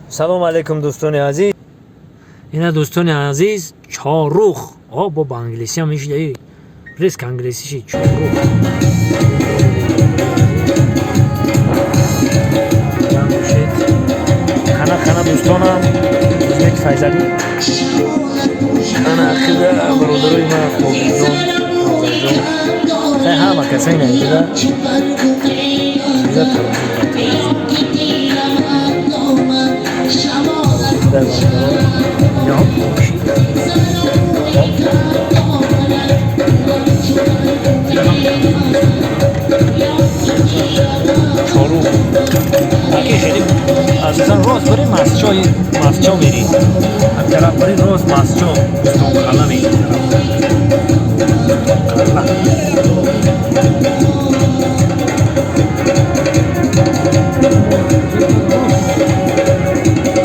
Салом алейкум, дӯстони азиз. Ина, дӯстони азиз, Чорух. О, бо ба англисиам мешидаи, риск англисиши Чорух. Бошед. Хана, хана, дӯстонам, узбек Файзалӣ, ана хида, бародарои ман, Қобилҷон, Афзалҷон, хай, ҳама каса ина инҷа инҷа, тарозу ба тарозу. Хида, бародарон, инаҳо оши. Хоб, инам Чорух аки хеле асосан рост бари Мастчои, Мастчо мери, ам тараф бари рост Мастчо, Бустонқалъа мери, тараф Бустонқалъа.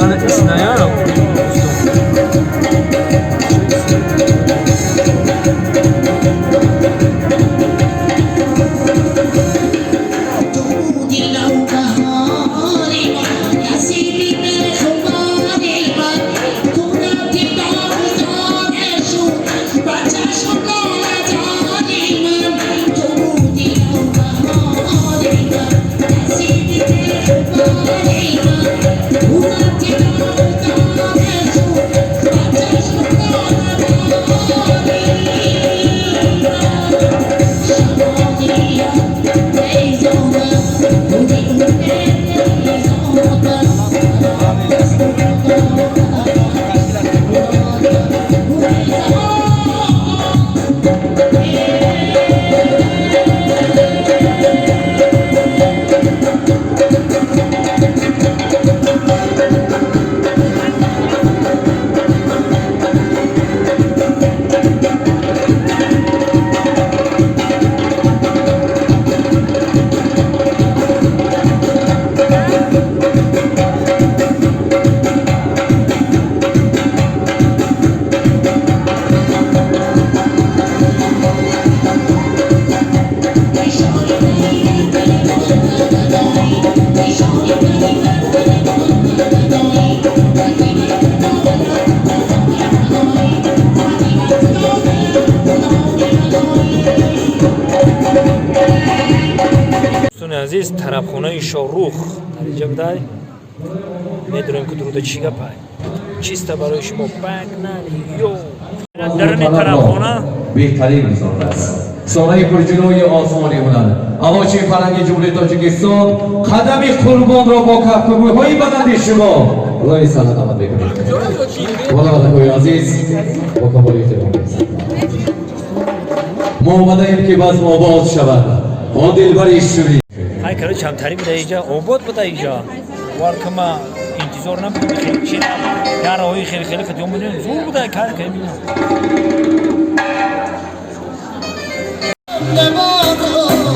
Ана исная Бустон. تو بودی نوبهار من، نصیبی به خمار من. تو رفتی باغزار شد و چشم لاله من. تو بودی نوبهار من، نصیبی به خمار من. تو رفتی باغزار شد و چشم لاله من. Дӯстони азиз, тарабхонаи Шорух дар инҷа будай. Медонем, ки дуруда чӣ гапай, чиста барои шумо. Погнали, ё даруни тарабхона. Беҳтарин мисол аст сонаи пурҷилои осмони ҳунар, Аълочии фарҳанги Ҷумҳурии Тоҷикистон Қадами Қурбонро бо кафкӯбиҳои баланди шумо рӯи саҳна даъват мекунем. Ҳунармандҳои азиз, бо камоли эҳтиром мерасад. Мо омадаем, ки базм обод шавад, о дилбари шури. Ҳай, короче, ҳамтари буда, иҷа обод буда. Иҷа бовар кама, интизор набудем, хеле чи я роҳи хеле хеле қадим будем, зур буда, кар кардем. نبارا.